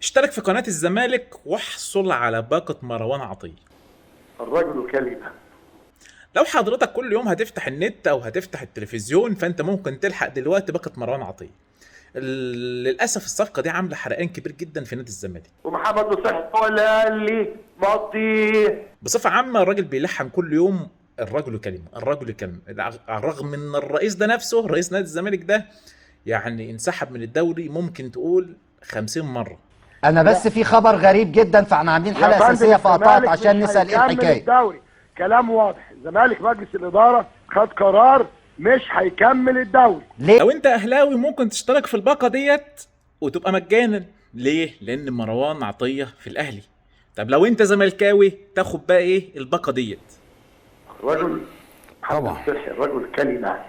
اشترك في قناة الزمالك واحصل على باقة مروان عطية. الرجل كلمة. لو حضرتك كل يوم هتفتح النت او هتفتح التلفزيون فانت ممكن تلحق دلوقتي باقة مروان عطية. للاسف الصفقة دي عاملة حرقان كبير جدا في نادي الزمالك. ومحمد نصيح هو اللي قال لي مضي. بصفة عامة الراجل بيلحن كل يوم الرجل كلمة، الرجل كلمة، على الرغم ان الرئيس ده نفسه رئيس نادي الزمالك ده يعني انسحب من الدوري ممكن تقول 50 مرة. انا بس في خبر غريب جدا، فاحنا عاملين حلقة اساسية في قطاعات عشان نسال ايه الحكاية. الدوري كلام واضح، الزمالك مجلس الادارة خد قرار مش هيكمل الدوري. ليه؟ لو انت اهلاوي ممكن تشترك في الباقه ديت وتبقى مجانا. ليه؟ لان مروان عطيه في الاهلي. طب لو انت زملكاوي تاخد بقى ايه الباقه ديت؟ الرجل طبعا الرجل كلمة.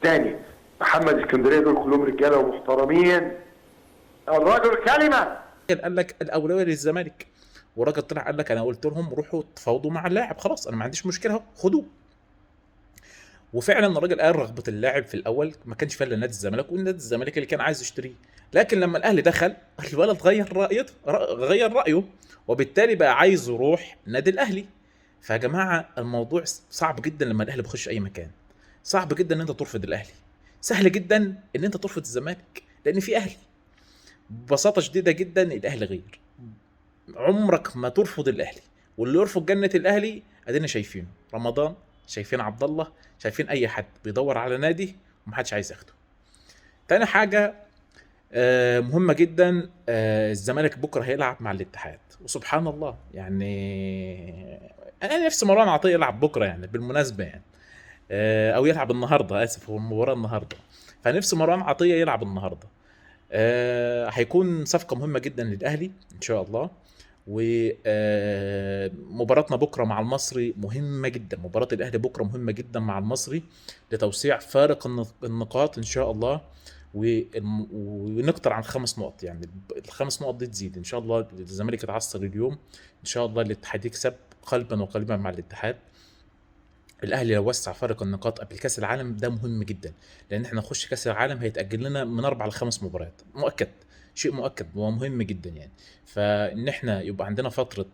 تاني محمد اسكندرية دول كلهم رجاله ومحترمين. الرجل كلمة. قال لك الاولوية للزمالك، والراجل طلع قال لك انا قلت لهم روحوا تفاوضوا مع اللاعب، خلاص انا ما عنديش مشكلة اهو خدوه. وفعلا الراجل قال رغبة اللاعب في الاول ما كانش فيها الا نادي الزمالك، والنادي الزمالك اللي كان عايز يشتريه، لكن لما الاهلي دخل الولد غير رايه، غير رايه، وبالتالي بقى عايز يروح نادي الاهلي. فيا جماعة الموضوع صعب جدا لما الاهلي بيخش اي مكان، صعب جدا ان انت ترفض الاهلي، سهل جدا ان انت ترفض الزمالك لان في اهلي. ببساطة شديدة جدا الاهلي غير، عمرك ما ترفض الاهلي، واللي يرفض جنة الاهلي ادينا شايفينه رمضان، شايفين عبد الله، شايفين اي حد بيدور على نادي ومحدش عايز ياخده. تاني حاجة مهمة جدا، الزمالك بكره هيلعب مع الاتحاد، وسبحان الله يعني انا نفسي مروان عطية يلعب بكره يعني بالمناسبة يعني، او يلعب النهارده، اسف هو المباراة النهارده، فنفسي مروان عطية يلعب النهارده. هيكون صفقة مهمة جدا للاهلي ان شاء الله. ومباراتنا بكره مع المصري مهمة جدا، مباراة الاهلي بكره مهمة جدا مع المصري لتوسيع فارق النقاط ان شاء الله، ونقدر عن 5 نقط، يعني ال5 نقط دي تزيد ان شاء الله. الزمالك يتعثر اليوم ان شاء الله، الاتحاد يكسب قلبا وقالبا مع الاتحاد. الاهلي لو وسع فارق النقاط قبل كاس العالم ده مهم جدا، لان احنا نخش كاس العالم هيتاجل لنا من 4 ل 5 مباريات مؤكد، شيء مؤكد ومهم جدا يعني. فان احنا يبقى عندنا فترة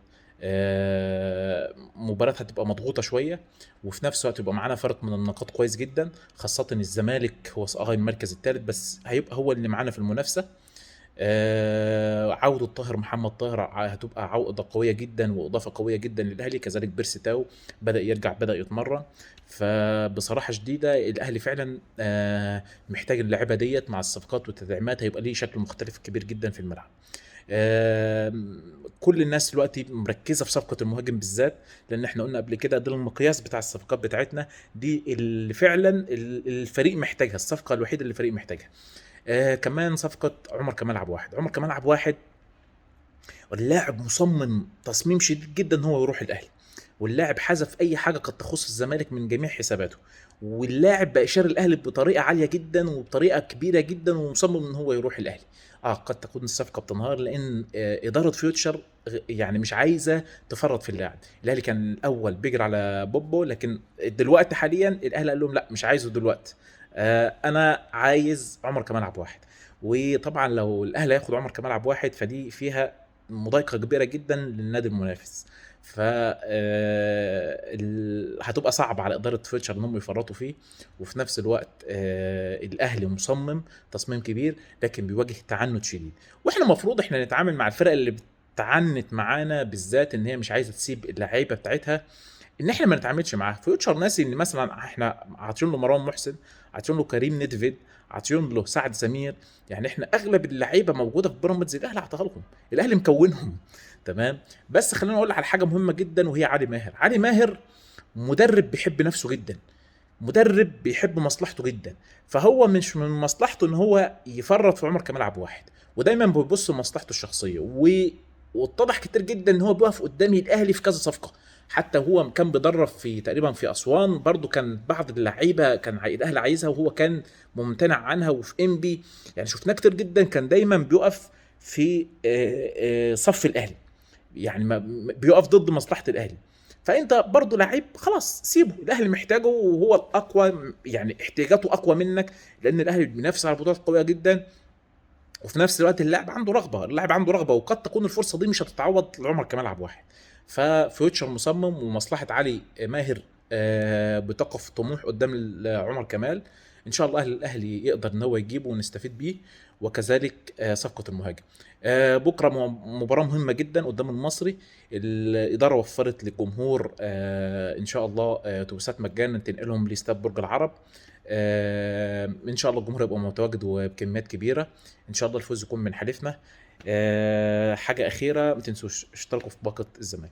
مباريات هتبقى مضغوطه شوية، وفي نفس الوقت يبقى معانا فرق من النقاط كويس جدا، خاصة الزمالك هو المركز الثالث بس هيبقى هو اللي معانا في المنافسة. عودة طاهر محمد طاهر هتبقى عودة قوية جدا وإضافة قوية جدا للأهلي، كذلك بيرسي تاو بدأ يرجع، بدأ يتمرن. فبصراحة شديدة الأهلي فعلا محتاج اللعيبة ديت مع الصفقات والتدعيمات، هيبقى ليه شكل مختلف كبير جدا في الملعب. كل الناس دلوقتي مركزة في صفقة المهاجم بالذات، لأن احنا قلنا قبل كده ده المقياس بتاع الصفقات بتاعتنا دي اللي فعلا الفريق محتاجها، الصفقة الوحيدة اللي الفريق محتاجها. كمان صفقة عمر كمال عبد الواحد. عمر كمال عبد الواحد اللاعب مصمم تصميم شديد جدا ان هو يروح الاهلي، واللاعب حذف اي حاجة قد تخص الزمالك من جميع حساباته، واللاعب بقى شاري الاهلي بطريقة عالية جدا وبطريقة كبيرة جدا، ومصمم ان هو يروح الاهلي. قد تكون الصفقة بتنهار لان ادارة فيوتشر يعني مش عايزة تفرط في اللاعب. الاهلي كان الاول بيجري على بوبو، لكن دلوقتي حاليا الاهلي قال لهم لا مش عايزه دلوقتي، انا عايز عمر كمال عبد الواحد. وطبعا لو الاهلي هياخد عمر كمال عبد الواحد فدي فيها مضايقه كبيرة جدا للنادي المنافس، ف هتبقى صعب على ادارة فيوتشر انهم يفرطوا فيه. وفي نفس الوقت الاهلي مصمم تصميم كبير، لكن بيواجه تعنت شديد، واحنا المفروض احنا نتعامل مع الفرق اللي بتعنت معانا بالذات ان هي مش عايزه تسيب اللعيبة بتاعتها، ان احنا ما نتعاملش معاه. فيوتشر ناسي ان مثلا احنا عاطين له مروان محسن، عاطين له كريم ندفيد، عاطين له سعد سمير، يعني احنا اغلب اللعيبة موجودة في بيراميدز الاهلي عطاها لهم، الاهلي مكونهم تمام. بس خلينا اقول على حاجة مهمة جدا، وهي علي ماهر. علي ماهر مدرب بيحب نفسه جدا، مدرب بيحب مصلحته جدا، فهو مش من مصلحته ان هو يفرط في عمر كمال عبد الواحد، ودايما بيبص لمصلحته الشخصية. واتضح كتير جدا ان هو بيقف قدام الاهلي في كذا صفقة، حتى هو كان بيدرب في تقريبا في اسوان برضو، كان بعض اللعيبة كان الاهلي عايزها وهو كان ممتنع عنها، وفي انبي يعني شفناه كتير جدا كان دايما بيقف في صف الاهلي، يعني بيقف ضد مصلحة الاهلي. فانت برضو لعيب خلاص سيبه، الاهلي محتاجه وهو الاقوى، يعني احتياجاته اقوى منك، لان الاهلي بينافس على بطولات قوية جدا. وفي نفس الوقت اللاعب عنده رغبة، اللاعب عنده رغبة، وقد تكون الفرصة دي مش هتتعوض لعمر كمال عبد الواحد. ففيوتشر مصمم، ومصلحه علي ماهر بتقف طموح قدام عمر كمال. ان شاء الله الاهلي يقدر ان هو يجيبه ونستفيد بيه، وكذلك صفقة المهاجم. بكره مباراة مهمة جدا قدام المصري. الادارة وفرت للجمهور ان شاء الله اتوبيسات مجانا تنقلهم لاستاد برج العرب. ان شاء الله الجمهور يبقى متواجد وبكميات كبيرة. ان شاء الله الفوز يكون من حليفنا. حاجة اخيرة، ما تنسوش اشتركوا في باقه الزمالك.